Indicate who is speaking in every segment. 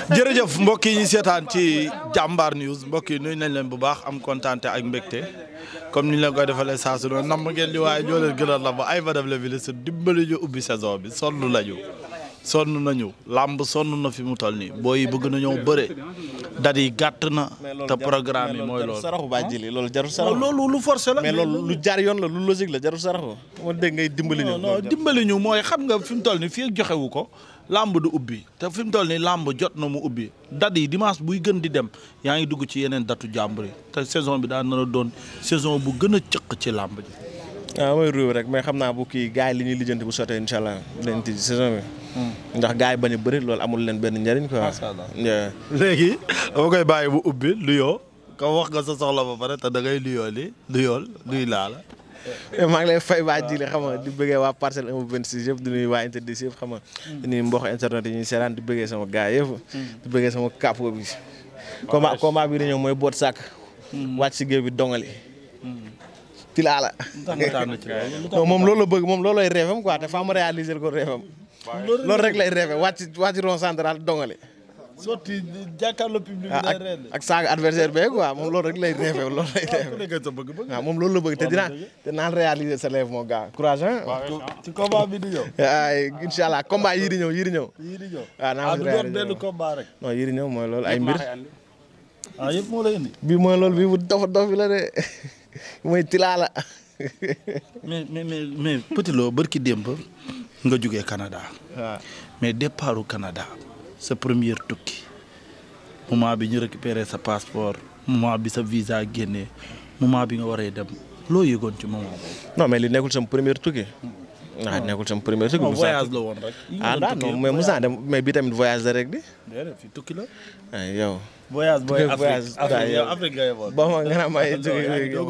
Speaker 1: jërëjëf mbokk yi ñu seetaan ci Jambar News mbokk yi nuyu nañ leen bu baax am kontaan ak mbégte comme ni ñu leen koy defalee saa su ne nam ngeen di waaye ñoo leen gënal la ba ay madame le ministre dimbali ñu ubbi saison bi sonn nañu làmb sonn na fi mu toll nii booy yi bëgg nañoo bëre dat yi gàtt na te programme yi mooy loolu.
Speaker 2: saraxu baa jëli loolu jarul saraxu.
Speaker 1: loolu lu forcé la.
Speaker 2: mais loolu lu jaar yoon la lu logique la jarul saraxu. moo dégg ngay dimbali ñu.
Speaker 1: non dimbali ñu mooy xam nga fi mu toll nii fii ak joxewu ko làmb du ubbi te fi mu toll nii làmb jot na mu ubbi dat yi dimanche buy gën di dem yaa ngi dugg ci yeneen datu jàmbur yi te saison bi daan na doon saison bu gën a cëq ci làmb ji.
Speaker 2: waaw mooy ruuw rek mais xam naa bu kii gars yi li ñuy lijjanti bu sottee incha allah dinañ tijji saison bi. ndax gars yi bañ a bëri loolu amul leen benn njëriñ quoi.
Speaker 1: macha allah léegi dama koy bàyyi bu ubbi luyoo ko wax nga sa soxla ba pare te da ngay luyool luy laa la.
Speaker 2: maa ngi lay fay waa Jili xam nga di bëggee waa parcelle 1/26 yëpp di nuyu waa interdit yëpp xam nga. di nuyu mbokk internet yi ñuy seetaan di bëggee sama gars yëpp. di bëggee sama capo bi. combat bi di ñëw mooy boot sàkk. wàcc si géew bi dongali. Tilala. moom loolu la bëgg moom loolu lay rêvam quoi te faa ma réaliser ko rêvam. loolu rek lay rêvé wàcc rond central dongale.
Speaker 1: sotti jàkkaarloo public bi lay rêvé
Speaker 2: ak saaga adversaire be quoi moom loolu rek lay rêvé loolu lay rêvé. waaw moom loolu la bëgg te dinaa réaliser sa rêve moo gars courage hein.
Speaker 1: ci combat bi di ñëw.
Speaker 2: ay incha allah combat yii di ñëw. waaw naa ko réaliser
Speaker 1: benn combat rek.
Speaker 2: non yii di ñëw mooy loolu ay mbir.
Speaker 1: yëpp moo lay indi.
Speaker 2: bii mooy loolu bii bu dof bi la de mooy Tilala.
Speaker 1: mais Petit Lo barki démb nga jógee Canada.
Speaker 2: waaw
Speaker 1: mais départu Canada sa première tukki moment bi ñu récupéré sa passeport moment bi sa visa génnee moment bi nga waree dem loo yëgoon ci moment boobu.
Speaker 2: non mais li nekkul sama première tukki. waaw nekkul sama première tukki.
Speaker 1: voyage la woon rek.
Speaker 2: non mais Moussa dem mais bi tamit voyage la rek di.
Speaker 1: déedéet fi tukki la.
Speaker 2: yow.
Speaker 1: voyage booy Afrique ngay woon.
Speaker 2: ba ma nga may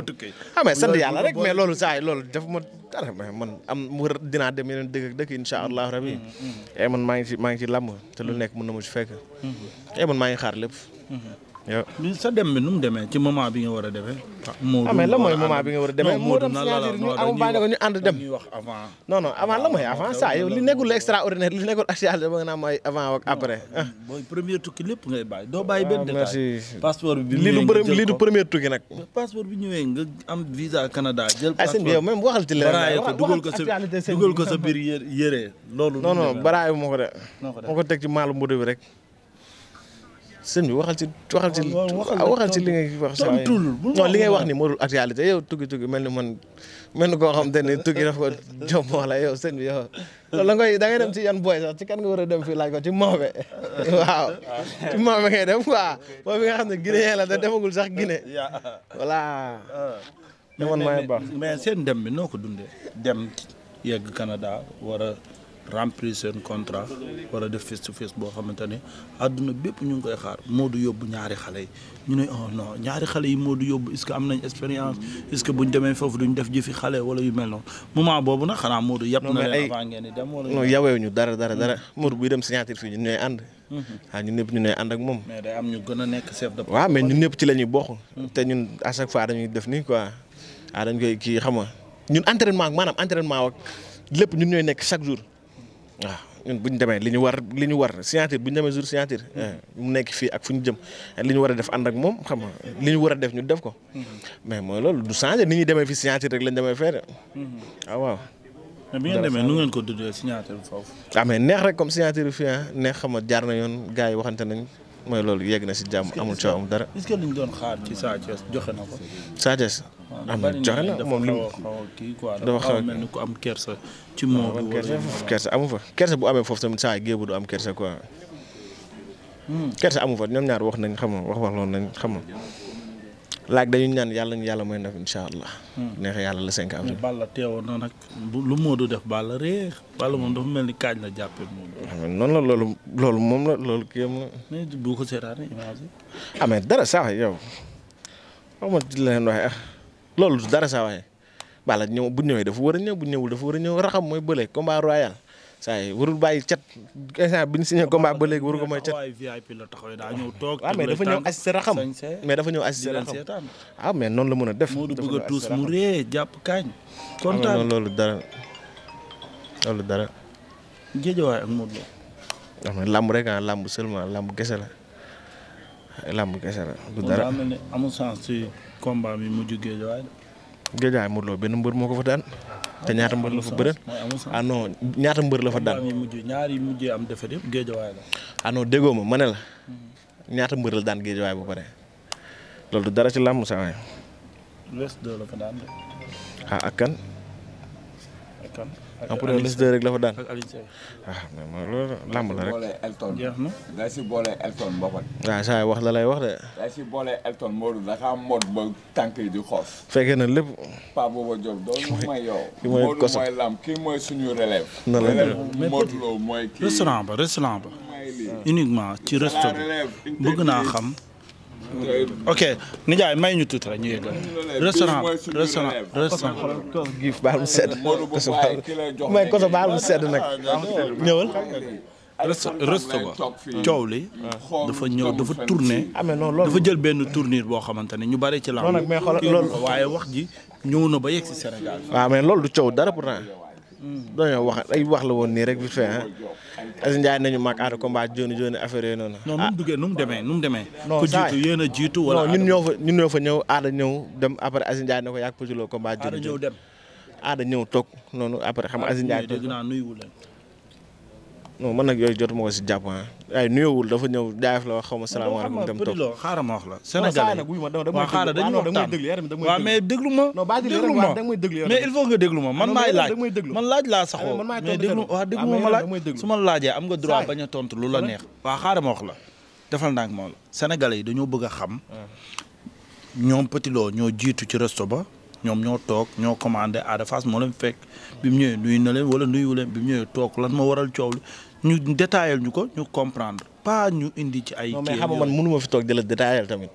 Speaker 1: tukki.
Speaker 2: mais sant yàlla rek mais loolu saa yi loolu def ma dara mais man dinaa dem yeneen dëkk ak dëkk incha allah rabi. man maa ngi ci làmb te lu nekk mën na ma ci fekk. man maa ngi xaar lépp. yow
Speaker 1: sa dem bi nu mu demee ci moment bi nga war a demee.
Speaker 2: mais la mooy moment bi nga war a demee. moo dem signature ñu accompagné ko ñu ànd dem.
Speaker 1: ñuy wax avant.
Speaker 2: non avant la mooy avant ça yow li nekkul extraordinaire li nekkul actualité ba nga naan mooy avant ak après.
Speaker 1: mooy premier tukki lépp ngay bàyyi doo bàyyi benn détail.
Speaker 2: merci
Speaker 1: passeport bi
Speaker 2: lii du premier tukki nag.
Speaker 1: passeport bi ñëwee nga am visa Canada jël
Speaker 2: passeport yow même waxal ci leneen
Speaker 1: dugal ko sa biir yére loolu.
Speaker 2: non baraayu moo ko de. moo ko teg ci maalu mbudu bi rek. sëñ bi waxal ci li ngay wax. non li ngay wax ni moo dul actualité yow tukki mel ni koo xam te ne tukki dafa ko jom wala yow sëñ bi yow loolu da ngay dem ci yan boy sax ci kan nga war a dem fii laaj ko ci moobe waaw ci moobe ngay dem quoi boobu nga xam ne Guinée la da demagul sax Guinée voilà.
Speaker 1: mais seen dem bi noo ko dundee dem yegg Canada war a remplir seen contrat war a def face to face boo xamante ne àdduna bépp ñu ngi koy xaar Modou yóbbu ñaari xale yi ñu ne oh non ñaari xale yi Modou yóbbu est-ce que am nañ expérience est-ce que buñ demee foofu duñ def jëfi xale wala yu mel noonu moment boobu nag xanaa Modou yàpp na leen avant ngeen di dem wala.
Speaker 2: non yawee ñu dara Modou buy dem signature fii ñun ñooy ànd. waaw ñun ñëpp ñu ñooy ànd ak moom.
Speaker 1: mais day am ñu gën a nekk chef de.
Speaker 2: waaw mais ñun ñëpp ci la ñuy bokk. te ñun à chaque fois dañuy def nii quoi dañ koy kii xam nga ñun entraînement ak lépp ñun ñooy nekk chaque jour waaw ñun bu ñu demee li ñu war signature bu ñu demee jour signature mu nekk fii ak fu ñu jëm li ñu war a def ànd ak moom xam nga li ñu war a def ñu def ko. mais mooy loolu du changer ni ñuy demee fi signature rek lañ demee fee de. waaw.
Speaker 1: mais bi ngeen demee nu ngeen ko duddee signature foofu.
Speaker 2: mais neex rek comme signature fii neex xam nga jaar na yoon gars yi waxante nañ mooy loolu yegg na si jàmm amul coow amul dara.
Speaker 1: est-ce que liñ doon xaar ci Sa Thiès joxe na ko.
Speaker 2: Sa Thiès. joxe na moom li mu
Speaker 1: dafa xaw a mel ni ku am kersa ci Modou.
Speaker 2: kersa amu fa kersa bu amee foofu tamit saa géebu du am kersa quoi. kersa amu fa ñoom ñaar wax nañ xam nga wax loolu nañ xam nga laaj dañu ñaan yàlla mooy def incha allah. neex yàlla la 5 avril.
Speaker 1: Balla teewoon na nag lu Modou def Balla réer Balla moom dafa mel ni kaaj la jàppee moom.
Speaker 2: noonu la loolu moom la loolu kii am.
Speaker 1: mais bu ko seetaanee image yi.
Speaker 2: mais dara saa waay yow xaw ma di leen waxee loolu dara saa waay Balla ñëw bu ñëwee dafa war a ñëw bu ñëwul dafa war a ñëw raxam mooy bële combat royal saa yi warul bàyyi cat instant bi ñu signé combat ba léegi waru ko mooy cat.
Speaker 1: VIP la taxawee daa ñëw toog.
Speaker 2: waaw mais dafa ñëw assisté raxam mais noonu la mën a def.
Speaker 1: Modou bëgg a tuus mu ree jàpp kaañ. kontaan
Speaker 2: loolu dara.
Speaker 1: Géejawaay ak Modou
Speaker 2: xam nga làmb rek làmb seulement làmb kese la làmb kese la du dara.
Speaker 1: mel ni amul sens ci combat bi mujj Géejawaay.
Speaker 2: Géejawaay Modou Lo benn mbër moo ko fa daan. te ñaata mbër la fa bëre. Non ñaata mbër la fa daan.
Speaker 1: ñaari mujjee am defet yëpp Géejawaay la.
Speaker 2: Non déggoo ma ne la. ñaata mbër la daan Géejawaay ba pare. loolu du dara ci làmb saa waay.
Speaker 1: West 2 la fa daan de.
Speaker 2: ak kan. pour les deux rek la fa daan. mais loolu làmb la rek.
Speaker 1: jeex na.
Speaker 3: da si boole Elton Mbapat.
Speaker 2: waaw saa wax la lay wax de.
Speaker 3: da si boole Elton Modou dafa am mot ba tànk yi di xoos.
Speaker 2: fekkee na lépp.
Speaker 3: Paa Bouba Diop doon may yow.
Speaker 2: ki mooy koso
Speaker 3: Modou mooy lam kii mooy suñu relève.
Speaker 2: na la
Speaker 3: Modou Lo mooy kii.
Speaker 1: restaurant ba uniquement ci restaurant bëgg naa xam. ok nijaay may ñu tuuti rek ñu yeggal. restaurant
Speaker 2: giif baal mu sedd. may koso baal mu sedd nag. ñëwal.
Speaker 1: resto ba coow li dafa ñëw dafa tourné. dafa jël benn tournure boo xamante ne ñu bari ci la. waaye wax ji ñëw na ba yegg si Sénégal.
Speaker 2: waaw mais loolu du coow dara pourtant. dañoo wax ay wax la woon nii rek vite fait Aziz Ndiaye nañu mag aada combat joni affaire yooyu noonu.
Speaker 1: non nu mu demee. ku jiitu yéen a jiitu wala.
Speaker 2: non ñun ñoo fa ñëw aada ñëw dem après Aziz Ndiaye ne ko yàgg Petit Lo combat joni
Speaker 1: ñëw dem.
Speaker 2: aada ñëw toog noonu après xam Aziz Ndiaye
Speaker 1: dégg naa nuyuwu leen.
Speaker 2: non man nag yooyu jotuma ko si jàpp ay nuyuwul dafa ñëw jaayef la wax xaw ma salaamaaleykum dem toog.
Speaker 1: xaaral ma wax la Sénégalais waaw xaaral dañuy waxtaan waaw mais déglu ma mais il faut nga déglu ma man maay laaj man laaj laa saxoo mais déglu ma laaj su ma laajee am nga droit bañ a tontu lu la neex. waaw xaaral ma wax la defal ndànk ma la Sénégalais yi dañoo bëgg a xam ñoom Petit Lo ñoo jiitu ci resto ba ñoom ñoo toog ñoo commandé Ada Fass moo leen fekk bi mu ñëwee nuyu na leen wala nuyu leen bi mu ñëwee toog lan moo waral coow li ñu détaillé ñu ko ñu comprendre pas ñu indi ci ay.
Speaker 2: mais xam nga man mënu ma fi toog di la détaillé tamit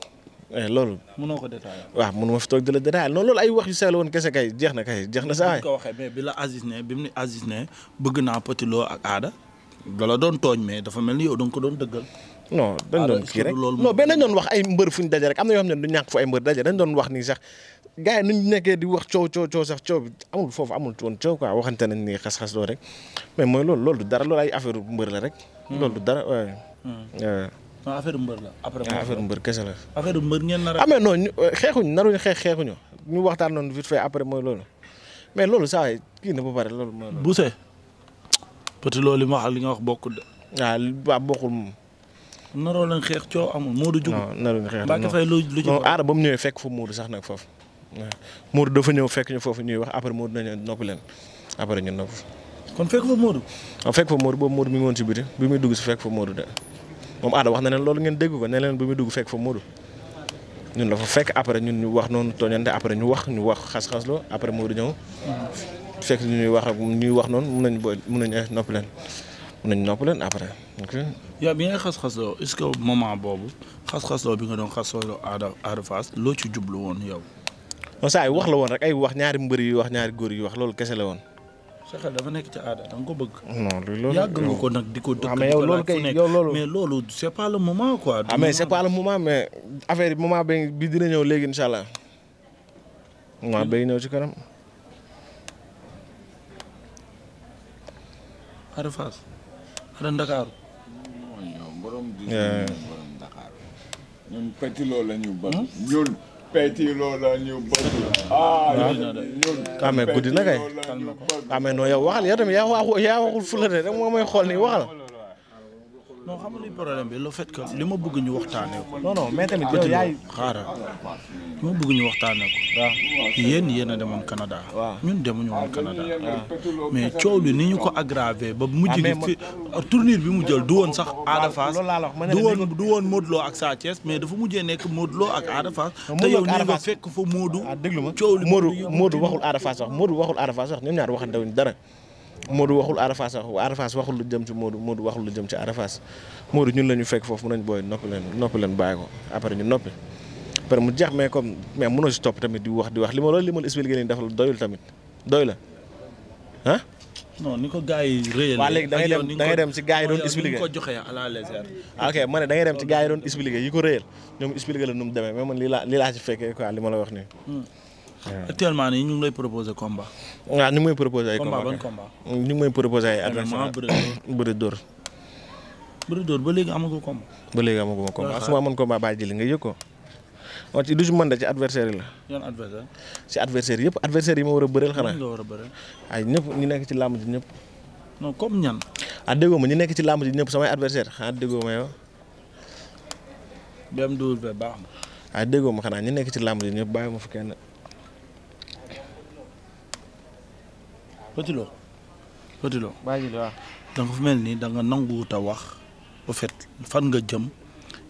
Speaker 2: loolu.
Speaker 1: mënoo ko détaillé.
Speaker 2: waaw mënu ma fi toog di la détaillé non loolu ay wax yu seetlu woon kese kay jeex na saa waay.
Speaker 1: ko waxee mais bi la Aziz ne bëgg naa Petit Lo ak Ada dala doon tooñ mais dafa mel ni yow da nga ko doon dëggal.
Speaker 2: non dañ doon kii rek non benn dañ doon wax ay mbër fu ñu daje rek am na yoo xam ne du ñàkk fu ay mbër daje dañ doon wax nii sax gars yi nuñ nekkee di wax coow sax coow bi amul foofu amul woon coow quoi waxante nañ ni xas-xas doo rek mais mooy loolu du dara loolu ay affaire mbër la rek. loolu du dara waaye.
Speaker 1: non affaire mbër la après.
Speaker 2: affaire mbër kese la.
Speaker 1: affaire mbër ngeen nar a.
Speaker 2: mais non xeexuñu naruñu xeexuñu ñu waxtaan noonu vite fait après mooy loolu mais loolu saa yi kii na ba pare loolu mooy loolu.
Speaker 1: Bousse Petit Lo li ma wax li nga wax bokkul de.
Speaker 2: waaw bokkul moom.
Speaker 1: naroo leen xeex coow amul Modou jug.
Speaker 2: non naruñu xeex
Speaker 1: Mbacke Faye lu ci.
Speaker 2: non aada ba mu ñëwee fekk fa Modou sax nag foofu. waaw Modou dafa ñëw fekk ñu foofu ñuy wax après Modou nañu noppi leen après ñu noppi.
Speaker 1: kon fekk fa Modou.
Speaker 2: waaw fekk fa Modou boobu Modou mi ngi woon si biti bi muy dugg si fekk fa Modou de moom aada wax na leen loolu ngeen dégg ko ne leen bi muy dugg fekk fa Modou ñun la fa fekk après ñun ñu wax noonu tooñante après ñu wax xas-xas loo après Modou ñëw fekk ñuy wax noonu mun nañ noppi leen après.
Speaker 1: yow bi nga xas-xasloo est-ce que moment boobu xas-xasloo bi nga doon xasloo Ada Fass loo ci jublu woon yow.
Speaker 2: non saa yi wax la woon rek ay wax ñaari mbër yi wax ñaari góor yi wax loolu kese la woon.
Speaker 1: sa xel dafa nekk ci Ada da nga ko bëgg.
Speaker 2: non loolu
Speaker 1: yàgg nga ko nag di ko dëkk.
Speaker 2: mais yow loolu kay yow loolu
Speaker 1: mais loolu c'est pas le moment quoi.
Speaker 2: mais c'est pas le moment mais affaire bi moment bi dina ñëw léegi incha allah moment bay ñëw ci kanam.
Speaker 1: Ada Fass. Ada Ndakaaru.
Speaker 3: borom Dakar ñun Petit Lo la ñu bëgg. ñun Petit Lo la ñu bëgg.
Speaker 2: mais guddi na kay. mais non yow waxal yow tamit yaa waxul fu la de rek moo may xool nii waxal.
Speaker 1: non xam nga li problème bi le fait que li ma bëgg ñu waxtaanee ko.
Speaker 2: non mais tamit yow yaay
Speaker 1: xaaral li ma bëgg ñu waxtaanee ko. waaw yéen a demoon Canada. ñun demuñu woon Canada. mais coow li ni ñu ko aggravé ba mujj gi fi tournure bi mu jël du woon sax Ada Fass du woon Modou Lo ak Sa Thiès mais dafa mujjee nekk Modou Lo ak Ada Fass. te yow nii nga fekk fa Modou.
Speaker 2: déglu ma
Speaker 1: coow li
Speaker 2: Modou waxul Ada Fass wax Modou waxul Ada Fass wax ñoom ñaar waxante wuñ dara. Modou waxul Ada Fass waxul lu jëm ci Modou waxul lu jëm ci Ada Fass Modou ñun la ñu fekk foofu mun nañ booy noppi leen bàyyi ko après ñu noppi après mu jeex mais mënoo si topp tamit di wax li ma expliqué nii dafa doyul tamit doy la ah.
Speaker 1: non ni ko gars yi réyal.
Speaker 2: waaw léegi da ngay dem ci gars yi doon expliqué
Speaker 1: ko joxee à la légère.
Speaker 2: ok ma ne da ngay dem ci gars yi doon expliqué yi ko réyal ñoom expliqué la nu mu demee mais man lii laa ci fekkee quoi li ma la wax nii.
Speaker 1: actuellement nii ñu ngi lay proposé combat.
Speaker 2: waaw ñu ngi may proposé ay combat
Speaker 1: ban combat.
Speaker 2: ñu ngi may proposé ay adversaire bëri dóor.
Speaker 1: Bërë Dóor ba léegi amagu combat.
Speaker 2: ba léegi amaguma combat su ma amoon combat bàyyi jëli nga yëg ko. waaw ci du si mën de ci adversaire yi la.
Speaker 1: yan adversaire.
Speaker 2: si adversaire yëpp adversaire yi ma war a bëreel xanaa.
Speaker 1: nga war a bëreel.
Speaker 2: ay ñëpp ñu nekk ci làmb ji ñëpp.
Speaker 1: non comme ñan.
Speaker 2: déggoo ma ñu nekk ci làmb ji ñëpp samay adversaire xanaa déggoo ma yow.
Speaker 1: BMW baax na.
Speaker 2: déggoo ma xanaa ñu nekk ci làmb ji ñëpp bàyyi ma fi kenn.
Speaker 1: Petit Lo.
Speaker 2: bàyyi ji waaw.
Speaker 1: da nga fa mel ni da nga nanguwut a wax au fait fan nga jëm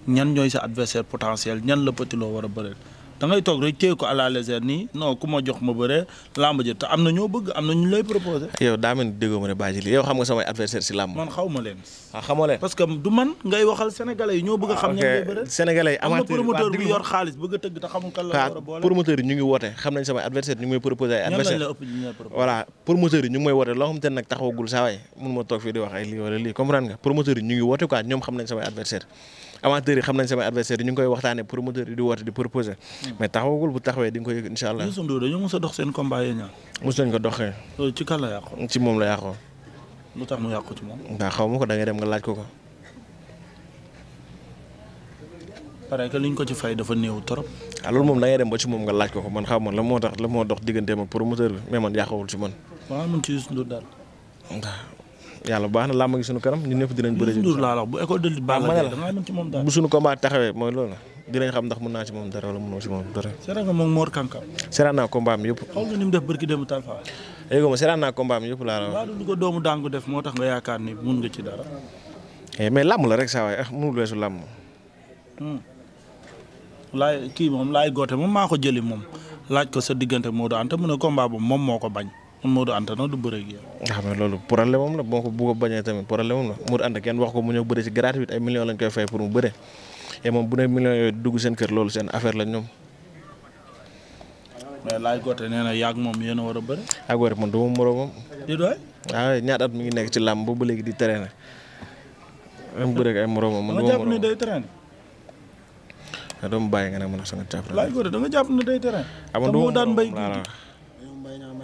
Speaker 1: ñan ñooy sa adversaire potentiel ñan la Petit Lo war a bëreel da ngay toog rek téye ko à la légère nii non ku ma jox ma bëree làmb ji te am na ñoo bëgg am na ñu lay proposé.
Speaker 2: yow daa mel ni déggoo ma ne bàyyi ji yow xam nga samay adversaire si làmb.
Speaker 1: man xaw ma leen.
Speaker 2: xamoo leen.
Speaker 1: parce que du man ngay waxal sénégalais yi ñoo bëgg a xam ñan ngay bëreel.
Speaker 2: sénégalais yi amateur
Speaker 1: am na promoteur bu yor xaalis bëgg a tëgg te xamul kan la war a boole.
Speaker 2: promoteur yi ñu ngi woote xam nañ samay adversaire ñu ngi may proposé ay adversaire
Speaker 1: ñan lañ la ëpp ñu lay proposé.
Speaker 2: voilà promoteur yi ñu ngi may woote loo xam te nag taxawagul saa waay mun ma toog fii di wax ay lii wala lii comprendre nga promoteur yi ñu ngi woote quoi ñoom xam nañ samay adversaire amateurs yi xam nañ samay adversaire yi ñu ngi koy waxtaanee promoteur yi di woote di proposé mais taxawagul bu taxawee di nga ko yëg incha allah.
Speaker 1: Youssou Ndour dañoo mos a dox seen combat yi ñaar.
Speaker 2: mos nañ ko doxee.
Speaker 1: loolu ci kan la yàqoo.
Speaker 2: ci moom la yàqoo.
Speaker 1: lu tax mu yàqu ci moom.
Speaker 2: waaw xaw ma ko da ngay dem nga laaj ko ko.
Speaker 1: parce que liñ ko ci fay dafa néew trop.
Speaker 2: loolu moom da ngay dem ba ci moom nga laaj ko ko man xaw ma la moo tax la moo dox digganteem ak promoteur bi mais man yàqawul ci man.
Speaker 1: waaw mun ci Youssou Ndour daal.
Speaker 2: yàlla baax na làmb gi suñu kanam ñun ñëpp dinañ bëri.
Speaker 1: Youssou Ndour laa wax bu école de lutte Balla Gaye da ngaa mën ci moom daal.
Speaker 2: bu suñu combat taxawee mooy loolu dinañ xam ndax mën naa ci moom dara wala mënoo ci moom dara.
Speaker 1: seetaan nga moom Mor Kankam.
Speaker 2: seetaan naa combat am yëpp.
Speaker 1: xaw nga ni mu def barki démb Talfa.
Speaker 2: léegi moom seetaan naa combat am yëpp laa la wax.
Speaker 1: waaw du ko doomu dàngu def moo tax nga yaakaar ni mun nga ci dara.
Speaker 2: mais làmb la rek saa waay mënul weesu làmb.
Speaker 1: laay kii moom laay goote moom maa ko jëli moom laaj ko sa diggante Modou Anta mu ne combat boobu moom moo ko bañ Modou Anta nag du bëre ak yow.
Speaker 2: nga xam ne loolu problème am la boo ko bu ko bañee tamit problème am la Modou Anta kenn wax ko mu ñëw bëre ci gratuit ay millions lañ koy fay pour mu bëre et moom bu ne millions yooyu dugg seen kër loolu seen affaire la ñoom.
Speaker 1: mais laay goote nee na yàgg moom yéen a war a bëre.
Speaker 2: ak war man du ma moroomam.
Speaker 1: di doy.
Speaker 2: waaw ñaata at mi ngi nekk ci làmb boobu ba léegi di traîner. am bëre ak ay moroomam man du ma
Speaker 1: jàpp ne day traîner.
Speaker 2: doo ma bàyyi nga ne ma ne sa nga jàpp la.
Speaker 1: laay goote da nga jàpp ne day traîner. te moo daan mbay tuuti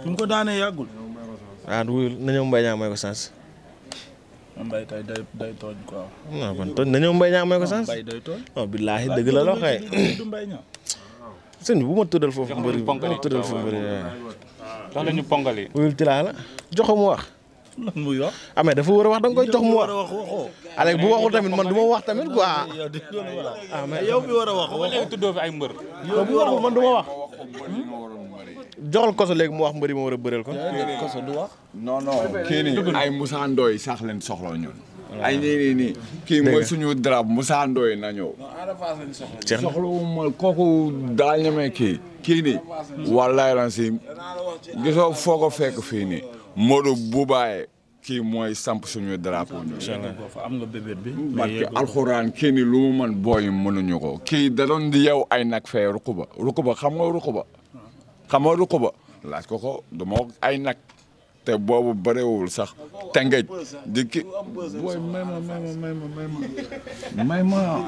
Speaker 1: fi mu ko daanee yàggul.
Speaker 2: wuyul na ñëw mbay ñaa may ko sens.
Speaker 1: mbay kay day tooñ quoi.
Speaker 2: non man tooñ na ñëw mbay ñaa may ko sens.
Speaker 1: mbay day tooñ.
Speaker 2: non billaahi dëgg la loo xëy.
Speaker 1: du mbay ñaa.
Speaker 2: sëñ bi bu ma tuddal foofu mbëri bu ma tuddal foofu mbëri.
Speaker 4: jox la ñu pongali.
Speaker 2: wuyul ci laa la jox mu wax.
Speaker 1: lan muy wax.
Speaker 2: amee dafa war a wax da nga koy jox mu wax.
Speaker 1: waxoo.
Speaker 2: Alex bu waxul tamit man du ma wax tamit quoi.
Speaker 1: yow bi war a wax
Speaker 4: ba léegi tuddoo fi ay mbër.
Speaker 2: yow bu waxul man du ma wax. joxal koso léegi mu wax mbëri ma war a bëreel ko.
Speaker 1: koso du wax.
Speaker 3: non kii nii ay Moussa Ndoye sax leen soxla ñun. ay nii kii mooy suñu drap Moussa Ndoye na ñëw. soxlawuma kooku daal ñeme kii nii. wallaay lan si gisoo foo ko fekk fii nii. Modou bu bàyyee kii mooy samp suñu drapeau ñu.
Speaker 1: incha allah am nga bébét bi.
Speaker 3: mais alxuraan kii nii lu mu mën booy mënuñu ko. kii da doon di yow ay nag fee rukuba xam nga rukuba laaj ko dama ay nag te boobu bëriwul sax tengej di ki booy may ma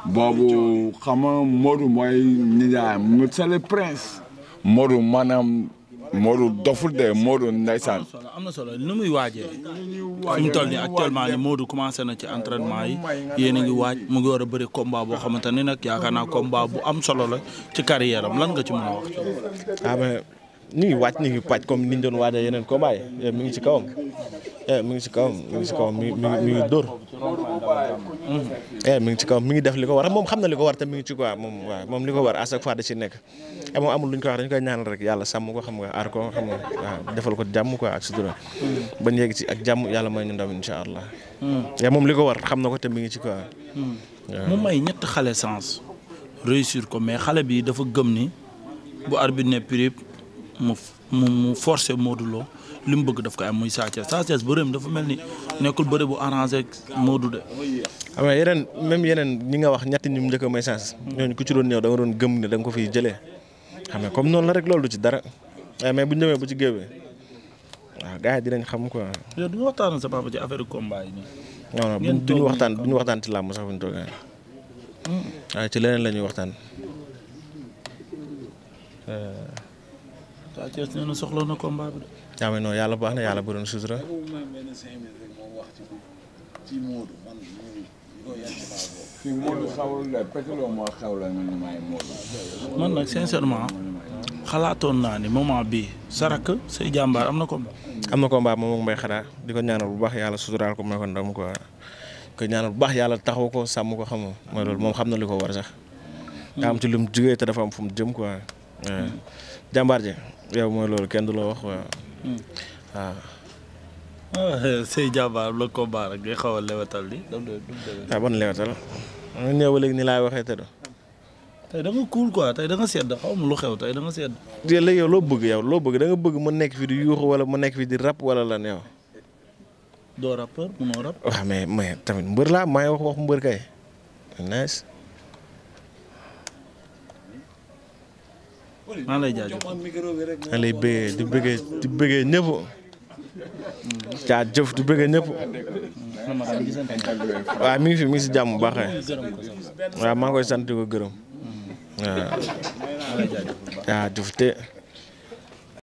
Speaker 3: boobu xam nga Modou mooy nijaayam c'est le prince Modou maanaam Modou doful de Modou ndeysaan.
Speaker 1: am na solo ni muy waajee fi mu toll nii actuellement ni Modou commencé na ci entraînement yi yéen a ngi waaj mu ngi war a bëri combat boo xamante ni nag yaakaar naa combat bu am solo la ci carrière am lan nga ci mën a wax.
Speaker 2: mais ñu ngi waaj ñu ngi pàcc comme ni ñu doon waajee yeneen combat yi mi ngi ci kawam. mi ngi ci kawam mi ngi dóor. mi ngi ci kawam mi ngi def li ko war moom xam na li ko war te mi ngi ci quoi moom li ko war à chaque fois da ci nekk. moom amul lu ñu koy wax dañu koy ñaanal rek yàlla sàmm ko xam nga aar ko xam nga waaw defal ko jàmm quoi ak sutura. bañ yegg ci ak jàmm yàlla may ñu ndam incha allah. moom li ko war xam na ko te mi ngi ci quoi.
Speaker 1: mu may ñett xale sens réussir ko mais xale bi dafa gëm ni bu arbitre ne prip mu forcer Modou Lo li mu bëgg daf ko am muy Sa Thiès bëreem dafa mel ni nekkul bëre bu arrangé ak Modou de.
Speaker 2: xam nga yeneen ñi nga wax ñetti ñu mu njëkk a may chance. ñooñu ku ci doon ñëw da nga doon gëm ne da nga ko fiy jëlee. xam nga comme noonu la rek loolu du ci dara mais bu ñu demee ba ci géew bi waaw gars yi dinañ xam quoi.
Speaker 1: yow du ñu waxtaan sa papa ci affaire combat yi nii.
Speaker 2: non du ñu waxtaan ci làmb sax bu ñu toogee. waaw ci leneen la ñuy waxtaan.
Speaker 1: Sa Thiès nee na soxla na combat bi de.
Speaker 2: yaa ngi noonu yàlla baax na yàlla bu doon sutura.
Speaker 3: kii Modou xawul la Pétilo moo xew la ñu may Modou.
Speaker 1: man nag sincèrement xalaatoon naa ni moment bii Sarak say jàmbaar am na combat.
Speaker 2: am na combat moom Mbaye Xada di ko ñaanal bu baax yàlla suturaal ko may ko ndam quoi ko ñaanal bu baax yàlla taxaw ko sàmm ko xam nga mooy loolu moom xam na li ko war sax. daa am ci lu mu jugee te dafa am fu mu jëm quoi. jàmbaar ji yow mooy loolu kenn du la wax quoi. waaw.
Speaker 1: say jàmbaar la combat rek ngay xaw a lewetal di.
Speaker 2: waaw ban lewetal. ma ñëw ba léegi ni laay waxee te do
Speaker 1: tey da nga cool quoi tey da nga sedd xaw ma lu xew tey da nga sedd.
Speaker 2: léegi yow loo bëgg da nga bëgg ma nekk fi di yuuxu wala ma nekk fi di rap wala lan yow.
Speaker 1: doo rappeur munoo rap.
Speaker 2: waaw mais tamit mbër laa maa ngi wax mbër kay. nice.
Speaker 1: maa lay jaajëf.
Speaker 2: maa lay di bëggee ñëpp. jaajëf di bëggee ñëpp. waaw mi ngi si jàmm bu baax waaw maa ngi koy sant di ko gërëm. waaw jaajëf te.